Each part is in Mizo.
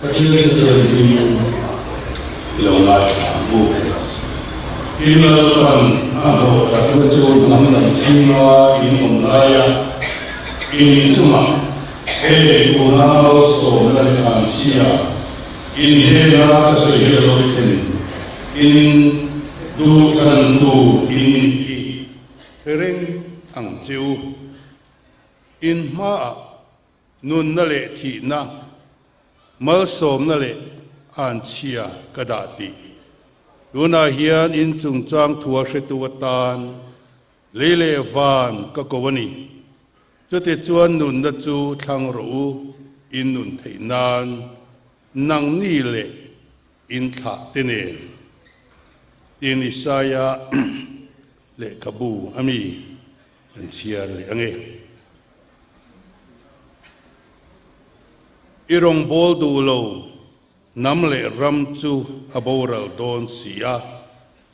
Pathian thianghlim i lo ngaithla ang u. Tin, Lalpan a hlawhtlatna chu hnam dang zinga in awm laia in chungah heng tuna malsawmna leh anchhia in hnena ka sawi hi a lo thlen in duhthlan tur in nih hi hre reng ang che u. In hmaah Nunna leh thihna, malsawmna leh anchhia ka dah tih. Tunah hian in chungchang thua hretu atan lei leh van ka ko a ni. Chutichuan nunna chu thlang rawh u, in nun theih nan nangni leh in thlah te nen. Tin Isaia lehkhabu a mi Kan chhiar leh ange. I rawngbâwl duh lo hnam leh ram chu a boral dawn si a,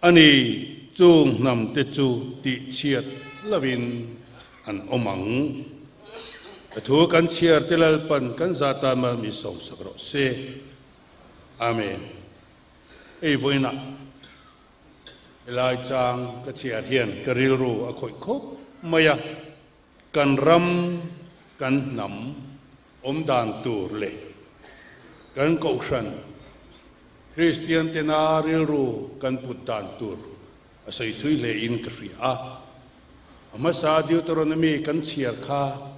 ani chung hnamte chu tihchhiat lovin an awm ang. Ka thu kan chhiar te Lalpan kan zata mal mi sawmsak rawh se. Amen. Hei vawiinah. Helai chang ka chhiar hian ka rilru a khawih khawp mai a, kan ram, kan hnam awm dan tur leh kan kohhran Kristian tena rilru kan put dan tur a sawi thui hle in ka hria a. A hmasa Deuteronomy kan chhiar kha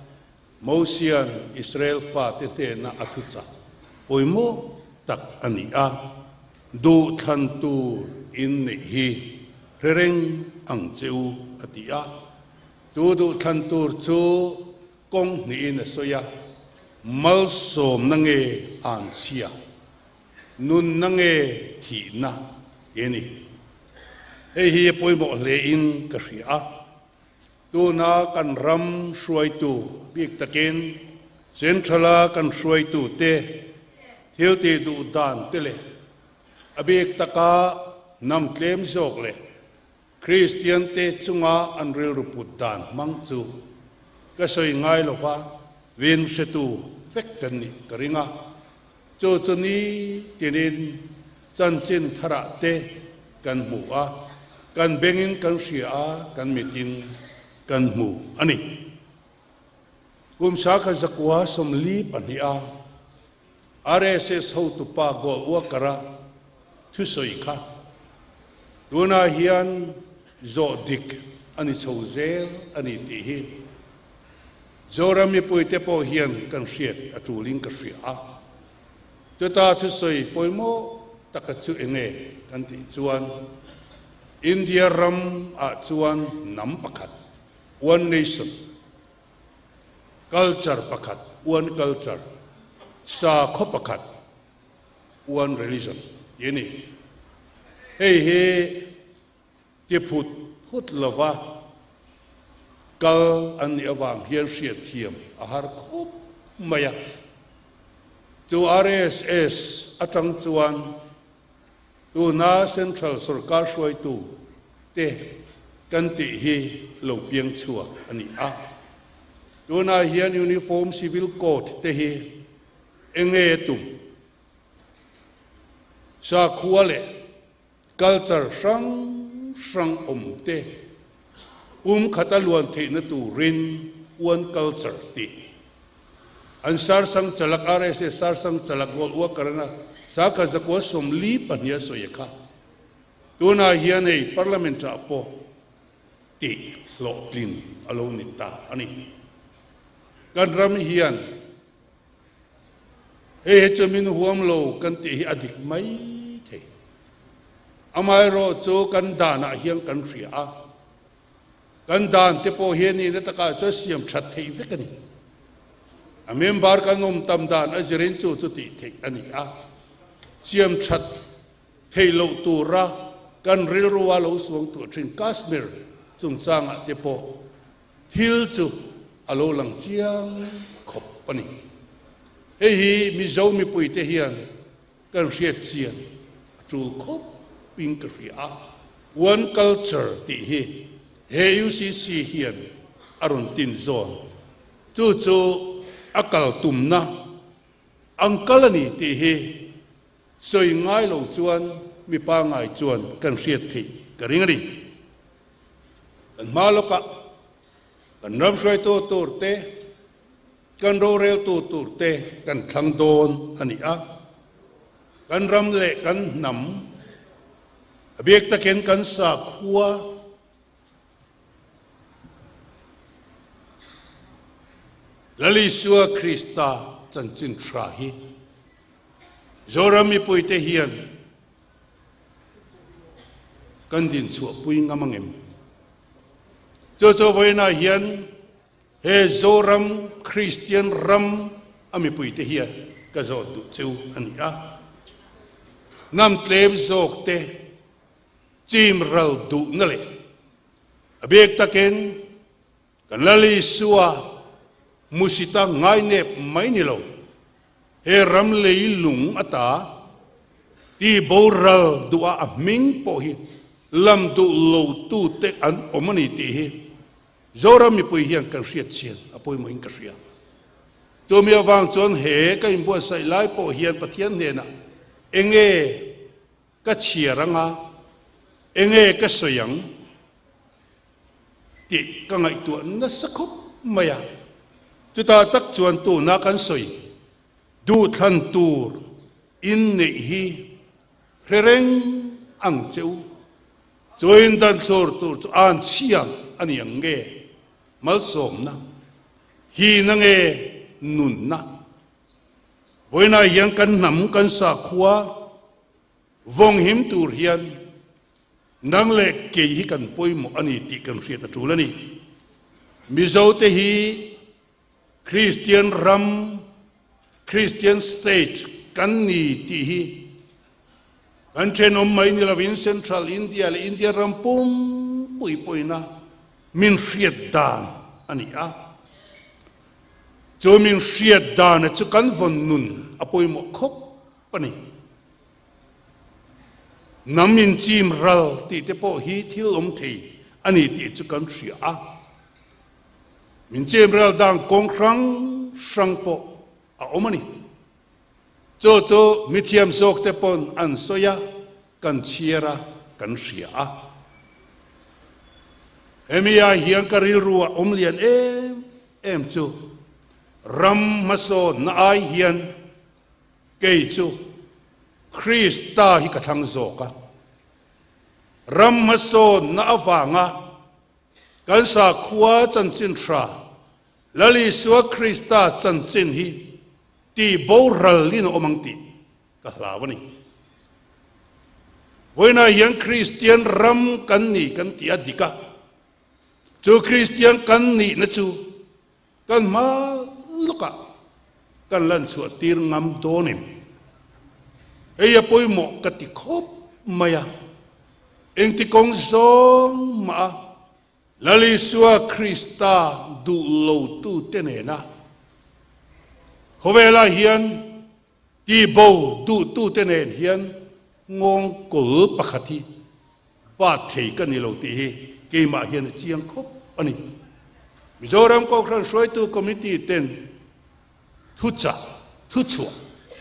Mosian Israel fate hnena a thuchah pawimawh tak a ni a, Duhthlan tur in neih hi hre reng ang che u, a ti a. Chu duhthlan tur chu kawng hnihin a sawi a, Malsawmna nge anchhia, nunna nge thihna ti a ni. Hei hi a pawimawh hlein ka hria a. Tuna kan ram hruaitu bik takin Central-a kan hruaitute thil tih duh dan te leh a bik taka hnam tlem zawk leh Kristiante chunga an rilru put dan hmang chu ka sawi ngai lova vin hretu vek kan nih ka ring a. Chu chu ni tinin chanchin tharah te kan hmu a, kan bengin kan hria a, kan mitin kan hmu a ni. Kum sakha zakua 42 a RSS hotupa Gold Walker-a thusawi kha tunah hian zawh dik a ni chho zel a ni tih hi Zoram mipuite pawh hian kan hriat a tulin ka hria a. Chuta thusawi pawimawh taka chu enge kan tih chuan India ram ah chuan hnam pakhat, one nation, culture pakhat, one culture, sakhaw pakhat, one religion tih a ni. Hei hi Ti phut phut lova kal an nih avang hian hriatthiam a har khawp mai a. Chu RSS atang chuan tuna Central sorkar hruaitu te kan tih hi lo piang chhuak a ni a. Tunah hian Uniform Civil Code te hi enge tum? Sakhua leh Culture hrang hrang awm te pum khata luan theihna turin One Culture tih an Sarsang Chalak RSS Sarsang Chalak Gold Worker-na Sakha Zakua 42 a sawi a kha. Tunah hian hei Parliament-ah pawh tih hlawhtlin a lo ni ta a ni. Kan ram hian Hei hi chu min huam lo kan tih hi a dik mai thei. Amaherawh chu kan danah hian kan hria a, kan dan te pawh hian nihna takah chuan siam that theih vek a ni. A member kan awm tam dan a zirin chu chu tih theih a ni a, siam that theih loh tura kan rilrua lo suang tuah thin Kashmir chungchangah te pawh Thil chu a lo lang chiang khawp a ni. Hei hi Mizo mipuite hian kan hriat chian a tul khawp in ka hria a. One culture tih hi he UCC hian a rawn tin zawn. Chu chu a kal tumna. An kal a ni tih hi sawi ngai lo chuan mi pangngai chuan kan hriat theih ka ring a ni. Kan hma lawkah kan ram hruaitu tur te, kan roreltu tur te kan thlang dawn a ni a. Kan ram leh kan hnam, a biak takin kan sakhua, Lal Isua Krista chanchin tha hi Zoram mipuite hian kan dinchhuahpui ngam ang em? Chu chu vawiinah hian he Zoram Kristian ram a mipuite hian ka zawt duh chu a ni a. Hnam tlem zawkte Chim ral duhna leh a bik takin kan Lal Isua hmusita ngainep mai ni lo, he ram lei lung ata ti boral duha a hming pawh hi lam duh lo tute an awm a ni tih hi Zoram mipui hian kan hriat chian a pawimawhin ka hria. Chumi avang chuan he ka inbuatsaih lai pawh hian Pathian hnenah enge Ka chhiar anga enge ka sawi ang tih ka ngaihtuah nasa khawp mai a, chutah tak chuan tuna kan sawi duhthlan tur inneih hi hre reng ang che u, chuin dan thlur tur chu an chhiang a ni ang nge malsawmna hi na nge nunna. Vawiinah hian kan hnam kan sakhua vawnghim tur hian nang leh kei hi kan pawimawh a ni tih kan hriat a tul a ni. Mizote hi Kristian ram, Kristian state kan ni tih hi kan thenawm mai ni lovin Central India leh India ram pumpui pawina min hriat dan a ni a. Chu min hriat dana chu kan vawn nun a pawimawh khawp a ni. Hnam inchim ral tih te pawh hi thil awm thei a ni tih chu kan hria a. Min chim ral dan kawng hrang hrang pawh a awm a ni. Chu chu mithiam zawk te pawn an sawi a, kan chhiar a, kan hria a. Hemi ah hian ka rilru ah awm lian em em chu ram hmasawnna ai hian kei chu Krista hi ka thlang zawk a. Ram hmasawnna avanga kan sakhua chanchin hra Lal Isua Krista chanchin hi tih boral in a awm ang tih ka hlau a ni. Vawiinah hian Kristian ram kan ni kan ti a dik a, chu Kristian kan nihna chu kan hma lawkah kan lan chhuah tir ngam dawn em? Hei a pawimawh ka ti khawp mai a, engti kawng zawng mah a Lal Isua Krista duh lotute nena khawvelah hian tihbo duhtute nen hian nghawng kawl pakhat hi bat thei ka ni lo tih hi keimah hian a chiang khawp a ni. Mizoram Kohhran Hruaitu Committee ten thuchah, thuchhuah,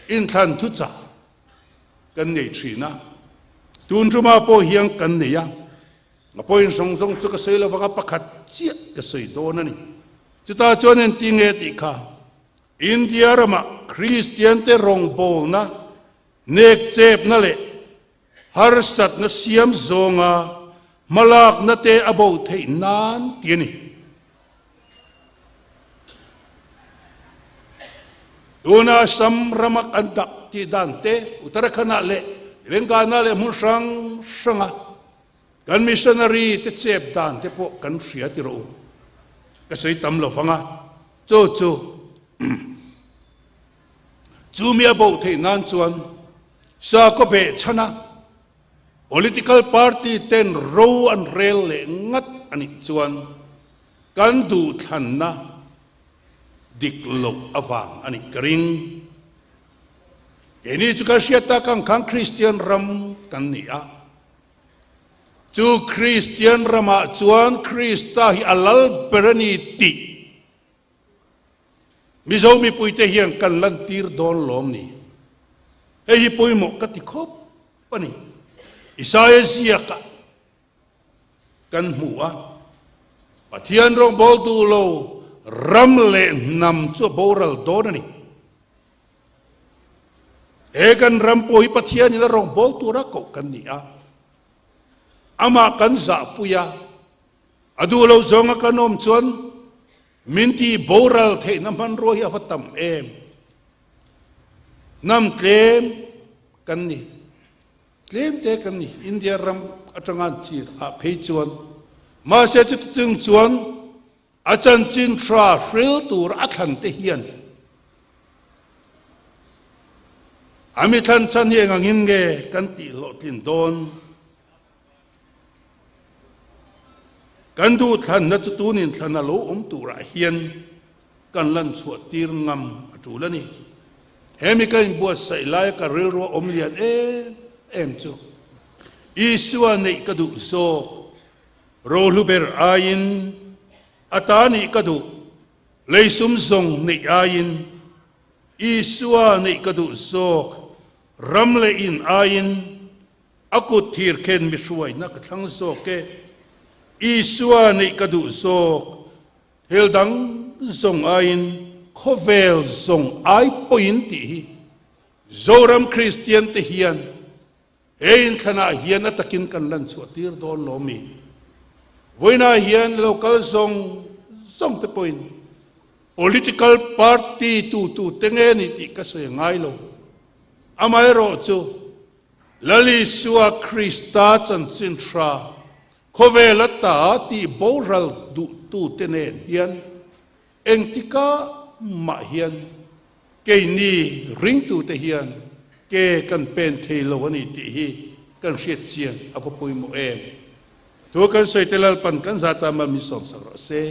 inthlan thuchah kan nei thin a, tun tumah pawh hian kan nei a. A point zawng zawng chu ka sawi lo vang a, pakhat chiah ka sawi dawn a ni. Chutah chuan engti nge tih kha India ramah Kristiante rawngbawlna, nekchepna leh harsatna siam zawnga hmalakna te a bo theih nan ti a ni. Tuna Assam rama kan dah tih dan te, Uttarakhand-ah leh Telangana leh hmun hrang hranga Kan missionary te chep dan te pawh kan hria ti rawh u. Ka sawi tam lo vang a, chu chu chu mi a boh theih nan chuan sakhaw beh chhan a political party ten ro an rel leh ngat a nih chuan kan duhthlanna dik loh avang a nih ka ring. Keini chu kan hriat tak ang khan Kristian ram kan ni a. Chu Kristian ramah chuan Krista hi a lal ber a ni tih. Mizo mipuite hian kan lantir dawn lawm ni? Hei hi pawimawh ka ti khawp a ni. Isaia ziakah kan hmu a, Pathian rawngbawl duh lo ram leh hnam chu a boral dawn a ni. He kan ram pawh hi Pathianin a rawngbawl tura koh kan ni a, amah kan zahpui a, a duh lo zawnga kan awm chuan min ti boral theihna hmanrua hi a va tam em. Hnam tlem kan ni. Tlem te kan ni. India ram atanga an chir ah phei chuan mahse chuti chung chuan a chanchin tha hril tur a thlan te hian a mi thlan chhan hi eng angin nge kan tih hlawhtlin dawn? Kan duhthlanna chu tunin thlan a lo awm turah hian kan lan chhuah tir ngam a tul a ni. Hemi ka inbuatsaih laia ka rilru a awm lian em em chu Isua neih ka duh zawk, rohlu ber aiin a ta nih ka duh, leisum zawng neih aiin Isua neih ka duh zawk, ram leh in aiin A kut thir khen mi hruaina ka thlang zawk e. Isua neih ka duh zawk. Thil dang zawng aiin khawvel zawng ai pawhin tih hi Zoram Kristian te hian he inthlanah hian a takin kan lan chhuah tir dawn lo mi? Vawiinah hian local zawng zawng te pawhin political party tutu te nge ni tih ka sawi ngai lo. Amaherawhchu Lal Isua Krista chanchin hra khawvel ata tih boral duhtute nen hian engtika mah hian keini ringtute hian ke kan pen thei lo a ni tih hi kan hriat chian a va pawimawh em? Thu kan sawi te Lalpan kan zata mal min sawmsak rawh se.